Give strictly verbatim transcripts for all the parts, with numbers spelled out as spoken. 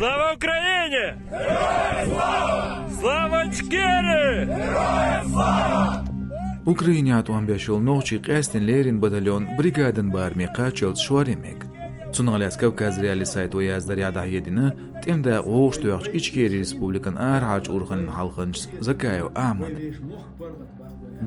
Слава Украине! Слава Ичкерии! Украинехь тӀом беш йолу нохчий къаьсттина леррина батальон бригадан бараме кхаччалц шоръян мега. Цунах лаьцна Кавказ.Реалии сайто яздарехь дӀахьедина тӀеман дакъа вовшахтоьхначу Ичкери Республикан арахьарчу урхаллин хьалханчас Закаев Ахьмада.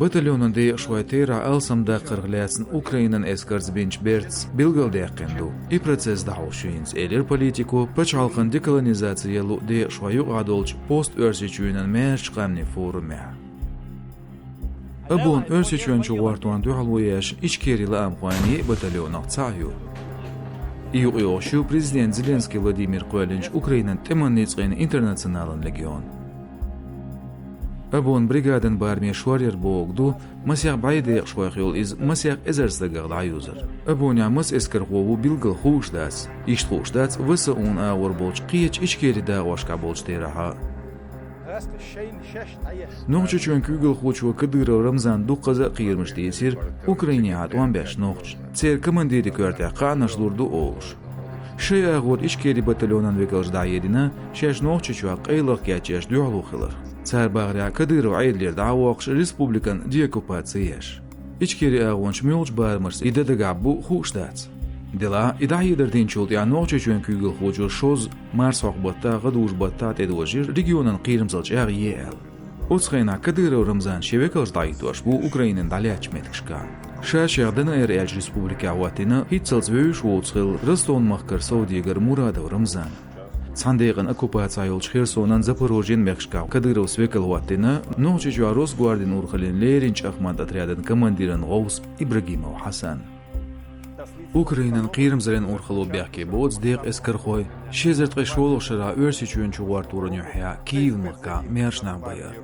Батальонан декъашхой терахь алсамдаккхарх лаьцна Украинан эскарца бинчу бертаца билгалдаьккхина ду. И процесс дӀахьош ю хӀинца, элира политико, пачхьалкхан деколонизаци ян луъу декъашхой юкъахь долчу Оьрсийчоьнан маьршачу къаьмнийн форумехь. ОБОН Оьрсийчоьнан чугӀортон дуьхьало еш Ичкери лаамхойн йиъ батальонах цхьаъ ю. И юкъайогӀуш ю президент Зеленский Владимира кхоьллинчу Украинан тӀеман ницкъийн Интернационалан легион. ОБОН бригадан бараме шоръяр бохург ду масех бӀе декъашхойх йолу иза масех эзар стагах дӀаюзар. ОБОНехь маса эскархо ву билггал хууш дац. Иштта хууш дац ВСУ-н агӀор болчу кхечу Ичкери дакъошкахь болчу терахьа. Нохчийчоьнан куьйгалхочо Кадыров Рамзана дуккхаза а кхерамаш тийсира Украинехь тӀом беш нохчашна, церан командирийн коьртехь кхаьънаш лур ду олуш. Шайн агӀор Ичкери батальонан векалша дӀахьедина шаьш Нохчийчохь къайлаха кечъеш дуьхьало хиларх. Цара бахарехь, Кадыров Ӏедалера дӀа а воккхуш, республикана деоккупаци еш. Ичкери агӀончу муьлхачу барамашца и дан дагахь бу хууш дац. Делахь, и дӀахьедар динчул тӀаьхьа Нохчийчоьнан куьйгалхочо шозза марсхьокху баттахь а, гӀадужу баттахь а тӀедожийра регионан кхерамзалла чӀагӀъе аьлла. Оцу хенахь Кадыров Рамзан шен векалш дӀахӀиттош ву Украинан дӀалаьцначу меттигашкахь. Ша шех ДНР аьллачу республикехь хӀоттийна хӀинццалц вевзаш воцу хилла Ростовн-махкара совдегар Мурадов Рамзан. Цхьана декъана оккупацехь йолчу Херсонан, Запорожьен мехкашкахь Кадыровс векал хӀоттийна Нохчийчохь Росгвардин урхаллин леррина чӀахманан отрядан командиран гӀовс Ибрагимов Хьасан. Украинан кхерамзаллин урхалло бехке боцу декъан эскархой ши эзар ткъе шолгӀачу шарахь Оьрсийчоьнан чугӀорторан юьххьехь Киев-махкахь маьрша нах байар.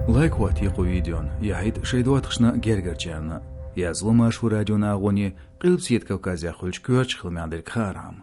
Лайк хӀоттае кху видеона, яхьийта шайн доттагӀашна, гергарчарна. Язло Маршо радион агӀоне, Къилбаседа Кавказехь хуьлучу коьртачу хиламех дерг хаьара хӀума.